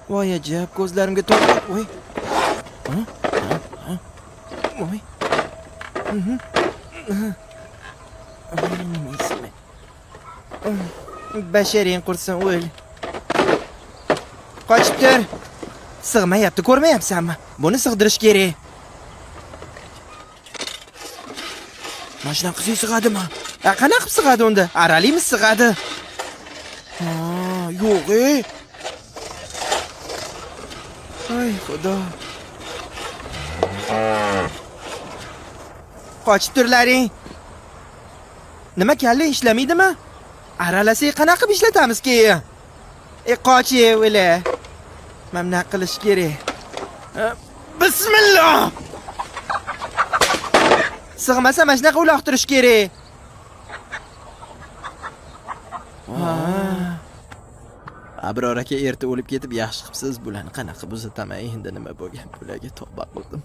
Voy ajab, ko'zlarimga to'p. Voy. Ha? Ha? Ha? Voy. Mhm. Ha. Voy, nima ismi? Basharing qursin, o'l. Qochib tur. Sig'mayapti, ko'rmayapsanmi? Buni sig'dirish kerak. Mana shunaqa qilsak sig'adimi? A, qanaqa qilib sig'adi unda? Aralaymi sig'adi? Ha, yo'q, ey. Ay, xudo. Qochib turlaring. Nima kalla ishlamaydimi? Aralasak qanaqa qilib ishlatamiz keyin? E, qoch, ey, o'la. Mana bunaqa qilish kerak. Bismillah! Sig'masa mana shunaqa uloqtirish kerak. Ha. Abror aka erta o'lib ketib yaxshi qilibsiz. Bularni qanaqa qilib uzataman endi nima bo'lgan bularga tavba qildim.